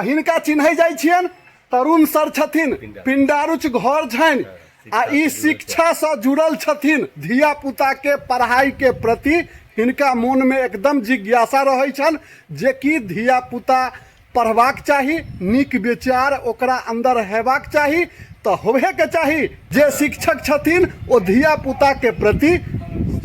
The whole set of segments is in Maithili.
हिनका चिन्है जाइ छियनि तरुण सर छथिन, पिंडारुच घर छनि आ ई शिक्षासँ जुड़ल छथिन। धिया पुताके पढ़ाइके प्रति हिनका मोनमे एकदम जिज्ञासा रहै छनि जेकि धिया पुता पढ़बाक चाही, नीक विचार ओकरा अन्दर हेबाक चाही, तऽ होबहेके चाही। जे शिक्षक छथिन ओ धिया पुताके प्रति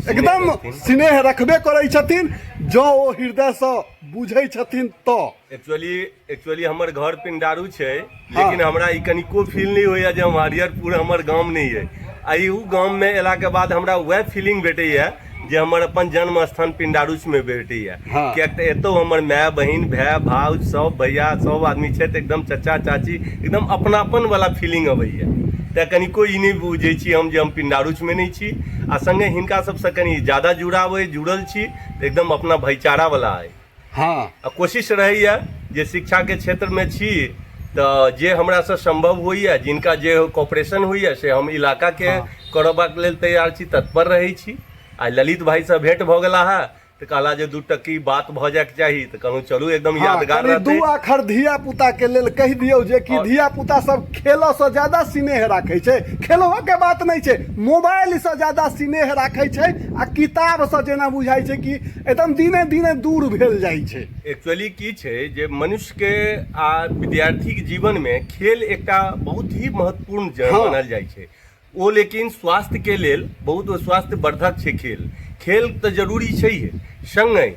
एकदम स्नेह रखबे करै छथिन, जँ ओ हृदयसँ बुझै छथिन तऽ। एक्चुअली हमर घर पिंडारू छै, लेकिन हमरा ई कनिको फील नहि होइए जे हम हरिहरपुर हमर गाम नहि अइ। आ इहू गाममे एलाके बाद हमरा वएह फीलिंग भेटैए जे हमर अपन जन्म स्थान पिंडारूचमे भेटैए। किएक तऽ एतौ हमर माय, बहिन, भाय, भाउज सब, भैया सब आदमी छथि, एकदम चचा चाची, एकदम अपनापन वाला फीलिंग अबैए। तेँ कनिको ई नहि बुझै छी हम जे हम पिंडारूचमे नहि छी। आ सङ्गे हिनका सबसँ कनि ज्यादा जुड़ाव अइ, जुड़ल छी, तऽ एकदम अपना भाईचारा वाला अइ। आ कोशिश रहैए जे शिक्षाके क्षेत्रमे छी तऽ जे हमरासँ सम्भव होइए, जिनका जे कॉपरेशन होइए से हम इलाकाके करबाक लेल तैयार छी, तत्पर रहै छी। आ ललित भाइसँ भेँट भऽ गेला हे तऽ कहला जे दू टक्की बात भऽ जायके चाही, तऽ कहलहुँ चलू एकदम यादगार कनि रहतै। दू आखर धिया पुता के लेल कहि दियौ जे कि धिया पुता सब खेलसँ ज्यादा स्नेह राखै छै। खेलहो के बात नहि छै, मोबाइलसँ ज्यादा स्नेह राखै छै आ किताबसँ जेना बुझाइ छै कि एकदम दिने दिने दूर भेल जाइ छै। एक्चुअली की छै जे मनुष्यके आ विद्यार्थीके जीवनमे खेल एकटा बहुत ही महत्वपूर्ण मानल जाइ छै ओ, लेकिन स्वास्थ्यके लेल बहुत स्वास्थ्य वर्धक छै खेल। खेल तऽ जरूरी छैहे, सङ्गे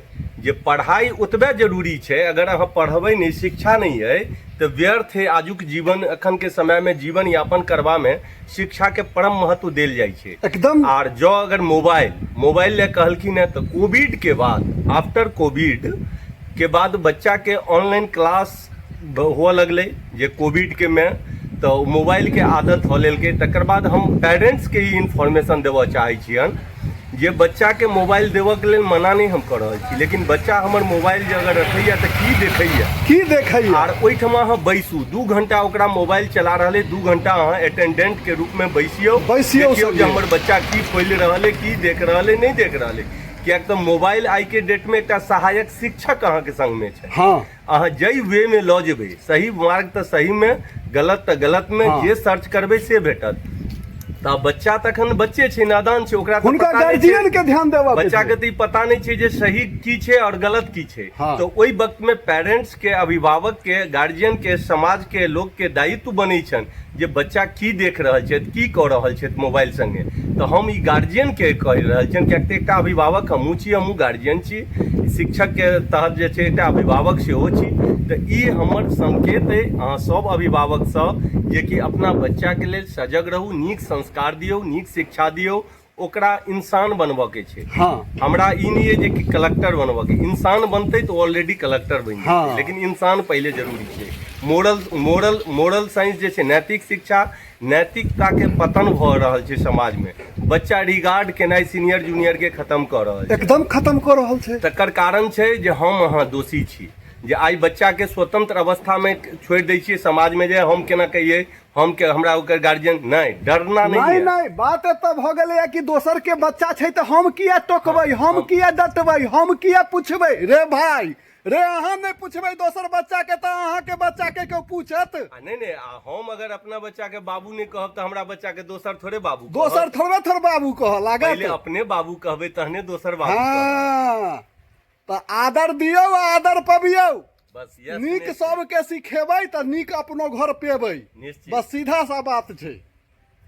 जे पढ़ाइ ओतबे जरूरी छै। अगर अहाँ पढ़बै नहि, शिक्षा नहि अइ तऽ व्यर्थ है आजुक जीवन। एखनके समयमे जीवन यापन करबामे शिक्षाके परम महत्व देल जाइ छै एकदम। आर जँ अगर मोबाइल लए कहलखिन हेँ तऽ कोविडके बाद, आफ्टर कोविड के बाद बच्चाके ऑनलाइन क्लास हुअ लगलै जे कोविडके मे, तऽ मोबाइलके आदत धऽ लेलकै। तकर बाद हम पेरेंट्सके ई इन्फॉर्मेशन देबऽ चाहै छियनि जे बच्चाके मोबाइल देबऽके लेल मना नहि हम कऽ रहल छी, लेकिन बच्चा हमर मोबाइल जे अगर रखैया तऽ की देखैया, की देखैया, आर ओहिठमा अहाँ बैसू, 2 घंटा ओकरा मोबाइल चला रहल अइ, 2 घंटा अहाँ अटेंडेंटके रूपमे बैसियौ, बैसियौ, देखियौ जे हमर बच्चा की खोलि रहल अइ, की देख रहल अइ, नहि देख रहल अइ। किएक तऽ मोबाइल आइके डेटमे एकटा सहायक शिक्षक अहाँके संगमे छै। अहाँ जाहि वे मे लऽ जेबै, सही मार्ग तऽ सहीमे, गलत तऽ गलतमे। जे सर्च करबै से भेटत। तऽ बच्चा तखन बच्चे छै, नादान छै, ओकरा तऽ हुनका पता नहि छै। गार्जियन के ध्यान देबऽ के बच्चा के छै। तऽ ई पता नहि छै जे सही की छै आओर गलत की छै। तऽ ओहि वक्त मे पेरेंट्स के, अभिभावक के, गार्जियन के, समाज के लोक के दायित्व बनै छनि जे बच्चा की देख रहल छथि, की कऽ रहल छथि मोबाइल संगे। तऽ हम ई गार्जियन के कहि रहल छियनि, किएक तऽ एकटा अभिभावक हमहूँ छी, हमहूँ गार्जियन छी, शिक्षकके तहत जे छै एकटा अभिभावक सेहो छी। तऽ ई हमर संकेत अइ अहाँ सब अभिभावकसँ जेकि अपना बच्चाके लेल सजग रहू, नीक संस्कार दियौ, नीक शिक्षा दियौ, ओकरा इंसान बनबऽके छै। हमरा ई नहि अइ जे कि कलेक्टर बनबऽके, इंसान बनतै तऽ ऑलरेडी कलेक्टर बनि जेतै, लेकिन इंसान पहिले जरूरी छै। मोरल मोरल मोरल साइंस जे छै, नैतिक शिक्षा, नैतिकताके पतन भऽ रहल छै समाजमे। बच्चा रिगार्ड केनाइ सीनियर जूनियरके खतम कऽ रहल छै, एकदम खतम कऽ रहल छै। तकर कारण छै जे हम अहाँ दोषी छी जे आइ बच्चाके स्वतंत्र अवस्थामे छोड़ि दै छियै समाजमे, जे हम केना कहियै, हम के हमरा ओकर गार्जियन नहि, डरना नहि नहि है। नहि, बात एतऽ भऽ गेलैए कि दोसर के बच्चा छै तऽ हम किया टोकबै, हम किया डटबै, हम किया पुछबै। रे भाई रे, अहाँ नहि पुछबै दोसर बच्चा के तऽ अहाँ के बच्चा के केओ पूछत? आ नहि नहि, आ हम अगर अपना बच्चा के बाबू नहि कहब तऽ हमरा बच्चा के दोसर थोड़े बाबू कहत। दोसर थोड़बे थोड़ बाबू कहऽ लागत। पहिले अपने बाबू कहबै तहने दोसर बाबू कहत। तऽ आदर दियौ आ आदर पबियौ। बस यस, नीक निश्चित। सबके सिखेबै तऽ नीक अपनो घर पेबै। निश्चित। बस सीधा सा बात छै।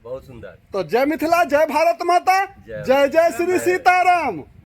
बहुत सुंदर। तऽ जय मिथिला, जय भारत माता, जय। जय जय श्री सीताराम।